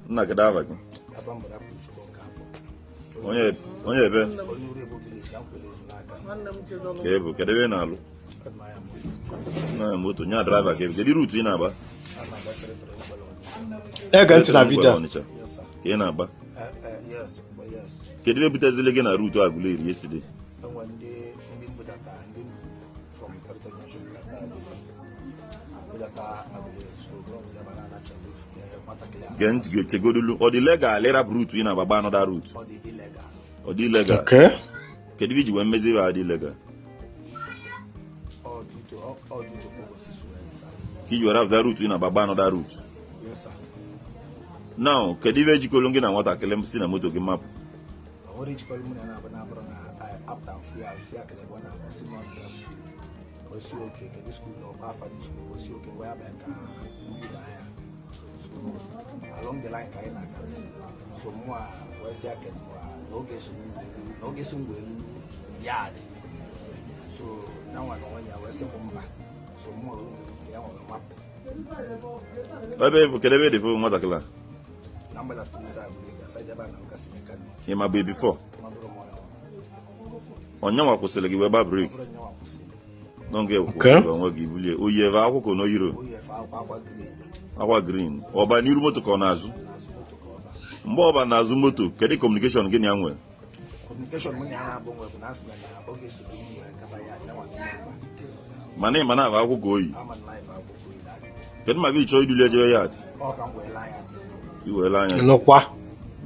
Nna, kedu afa gị? Afa m bụ Rapụchukwu Okafọ. Onye ebe? Onye Urhobo village na Nkwelle Ezunaka. Ka ị bụ, kedu ebe ị na-alụ? Ọdịnaya moto. Na moto nya driver ka ị bụ. Kedu route ị na-agba? A na-agba territory Nkwelle Ọnịcha. Ege ntị na video. Ọnịcha? Yes, sir. Ka ị na-agba? Yes, but yes. Kedu ebe butezili gị na route Aguleri yesterday? Enwe ndị mbudata, ndị mbu from territory junction budata Aguleri. So bụrụ ọbụla ebe a na-anacha nwatakịrị a. Gee ntị gị, chegodulu, ọ dị legal ịrapụ route ị na-agba gba another route? Ọ dị illegal. Ọ dị illegal? Okay. Kedu ebe iji wee mmezi ibe adị illegal? Ọ due to ụbọchị suel, sir. Ka iji were rapụta route ị na-agba gba another route? Yes, sir. Now, kedu ibe ejikọrọ gị na nwatakịrị m si na moto gị mapụ? Ọ nwere ijikọrọ mụ na ya na-abụ na-abụrụ na apụta mfu ya si ya kedu ebe ọ na-abụ si na ọ dị school. Osi oke, kedu school? Ọkpa afa dị school. Osi oke, gwa ya bịa ka mbido anya. So along the line ka anyị na-agazi, so mụ a wee sị ya kedu na oge so m wee elu, na oge so m wee elu yard. So na nwa na onwe ya wee sị m mba. So mụ a wee ya nwere mapụ. Ebe bụ, kedu ebe dị fụ nwatakịrị a? Na mgbadata ụzọ Aguleri, aside ebe a na-arụgasị mechanic. Ị ma bụ before? Ma bụrụ m ya. Onyenwa kwụsịrị gị wee gba brake? Ọ bụrụ nyanwa kwụsịrị. N'oge kwụsịrị onwe gị bulie oyi ebe akwụkwọ na oyiro? Oyi efe akwụkwọ, akwa green. Akwa green. Ọba n'iru moto ka ọ n'azụ? N'azụ moto ka ọ ba. Mgbe ọba n'azụ moto, kedu communication gị na ya nwere? Communication mụ na ya na-abụ nwe bụ na asị m na oge so m wee gaba ya, nyanwa sị m mba. Mana ị ma na aba akwụkwọ oyi? Ama na ife akwụkwọ oyi daddy. Kedu ma bụ ịchọ iduli ejebe yard? Ọ ka m wee laa anya dị. Iwere anya. Ịnụkwa?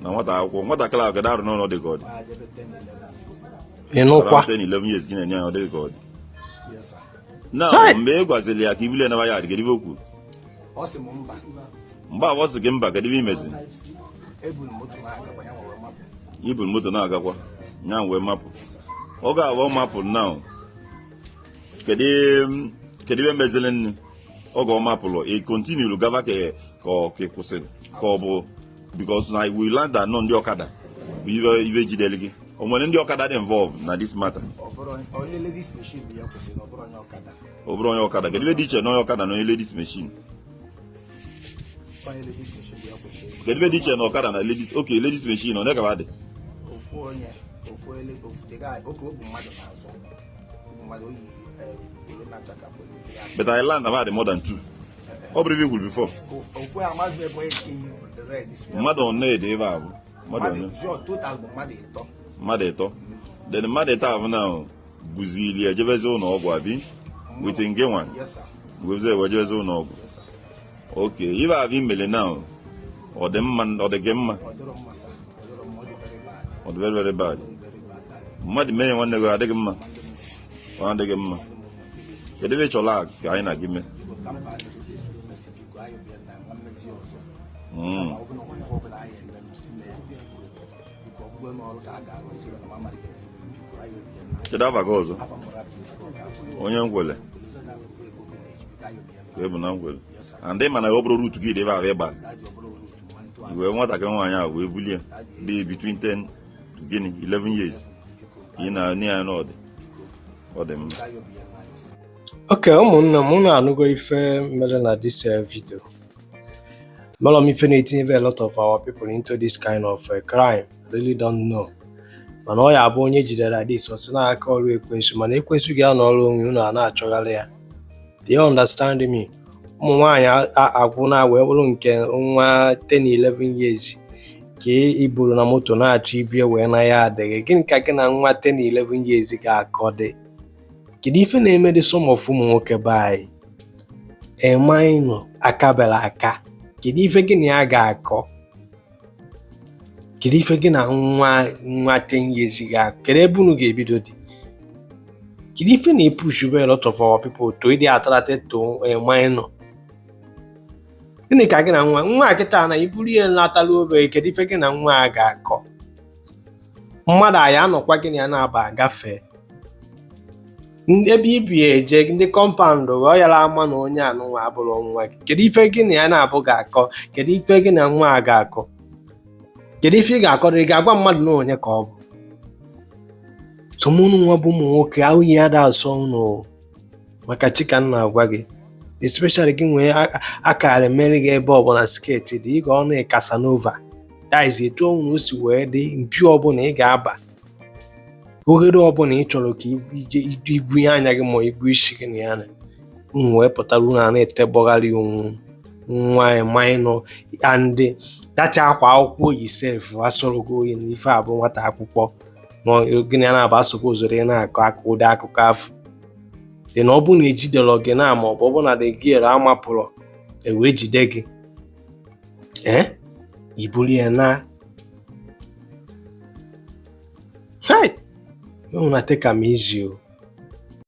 Na nwata akwụkwọ, nwatakịrị ahụ, kedu arụ n'ụlọ dị ka ọ dị? Ma jebe 10 11. Ịnụkwa? Around 10 11 years gị na-enye ya, ọ dịghị ka ọ dị? Yes, sir. Na Hey! mgbe ị gwaziri ya ka ibuli naba yard, kedu ife o kwuru? Ọ sị m mba. Mgbe ahụ ọ sị gị mba, kedu ife imezi? Eburu m moto na-agakwa, ya nwere mapụ. Iburu moto na-agakwa, nya wee mapụ. Ọ ga-abụ mapụ now, kedu ife meziri nne oge ọ mapụrụ? Ị continue gaba ka ị kwụsịrị, ka ọ bụ because na we land that nọ ndị ọkada bụ ibe jidere gị? O nwere ndị ọkada dị involved na this matter? Ọ bụrụ onye ladies machine bụ ya kwụsịrị, na ọ bụrụ onye ọkada. Ọ bụrụ onye ọkada, kedu ife dị iche na onye ọkada na onye ladies machine? Onye ladies machine bụ ya kwụsịrị. Kedu ife dị iche na ọkada na ladies? Okay, ladies machine ọ na-ekaba dị? Ofu onye, ofu ele, ofu the guy oke obu mmadụ n'azụ, obu mmadụ oyi polo na-acha ka polo ya. But I land about more than two. Ọ bụrụ ife i kwuru before. Ofu amaghị m ebe onye nke yi red si. Mmadụ one dị ebe a bụ mmadụ mmadụ one? Sure, total bụ mmadụ 3. Mmadụ 3. Then mmadụ 3 ahụ na buzili ejebezi ụlọ ọgwụ abi with nge nwa? Yes, sir. Webeze wee jebezi ụlọ ọgwụ? Yes, sir. Okay, ife ahụ imele now, ọ dị mma? Ọ dị gị mma? Ọ dịrọ mma, sir. Ọ dịrọ mma, ọ dị very bad. Ọ dị very very bad. Ọ dị very bad, daddy. Mmadụ mee ya nwanne gị, adịghị mma, ọ adịghị mma. Kedu ebe ị chọrọ a ka anyị na gị mee? Biko, ka mba justice with mercy, biko, anyị bịa na nwa mmezi ọzọ. Mm. Kama ọ bụ na onwe ife ọbụla anyị eme m si mee, biko, biko, ọ bụgo n'ọrụ ka a ga-arụ si na ma amalite eme, biko, anyị bịa na. Kedu afa gị ọzọ? Afa mụrụ Abụchukwu Okafọ. Onye Nkwele? Biko, anyị bịa Ka ị bụ na Nkwele. Yes, sir. And ị ma na ọ bụrụ route gị dị ebe ahụ ịgba? Daddy, ọ bụrụ route nwa ntụ. Wee nwatakịrị nwaanyị ahụ wee bulie dị between 10 to gịnị, 11 years, ka ị na-anị ya n'ọdị ọ dị mma. Anyị bịa na anyị, sir. Okay, ụmụnne m, unu anụgo ife mere na this video. Amarọ m ife na-etinye a lot of our people into this kind of crime. Really don't know. Mana ọ ya abụ onye jidere like this, ọ sị na aka ọrụ ekwensu, mana ekwensu ga-anọ ọrụ onwe unu a na-achọgharị ya. Do you understand me? Ụmụ nwaanyị agwụna wee bụrụ nke nwa 10 11 years ka i buru na moto na-achọ ibie wee na ya adịghị. Gịnị ka gị na nwa 10 11 years ga-akọ dị? Kedu ife na-eme dị some of ụmụ nwoke be anyị? Emaịnụ akabela aka. Kedu ife gị na ya ga-akọ? Kedu ife gị na nwa 10 years ga? Kedu ebe unu ga-ebido dị? Kedu ife na-epush a lot of our people to ịdị attracted to a minor? Gịnị ka gị na nwa kịta na iburu ya latala obere? Kedu ife gị na nwa a ga-akọ? Mmadụ anyị anọkwa, gị na ya na-aba agafee ebe ibi eje ndị compound, ọ yara ama na onye anụnwa abụrụ nwa gị. Kedu ife gị na ya na-abụ ga-akọ? Kedu ife gị na nwa a ga-akọ? Kedu ife ị ga-akọrọ? Ị ga-agwa mmadụ na onye ka ọ bụ sọmụnụ nwa bụ ụmụ nwoke ahụghị ya da asọ unu o. Maka chi ka m na-agwa gị. Especially gị nwee akara mere gị ebe ọbụla skirt dị, ị ga ọnụ Casanova. That is etu ọbụla o si wee dị, mpio ọbụla ị ga-aba, oghere ọbụla ị chọrọ ka ije igwunye anya gị ma igwu isi gị na ya na unu wee pụtara, unu a na-etebọgharị onwe nwa minor. And dacha akwa akwụkwọ oyi sef asọrọgo oyi na ife a bụ nwata akwụkwọ ma gịnị ya na-aba asopozoro ị na-akọ aka ụdị akụkọ afọ dị na ọ bụ na ejidere gị na ma ọ bụ na the girl amapụrụ ewee jide gị, ee, iburu ya na hey, una take am easy o.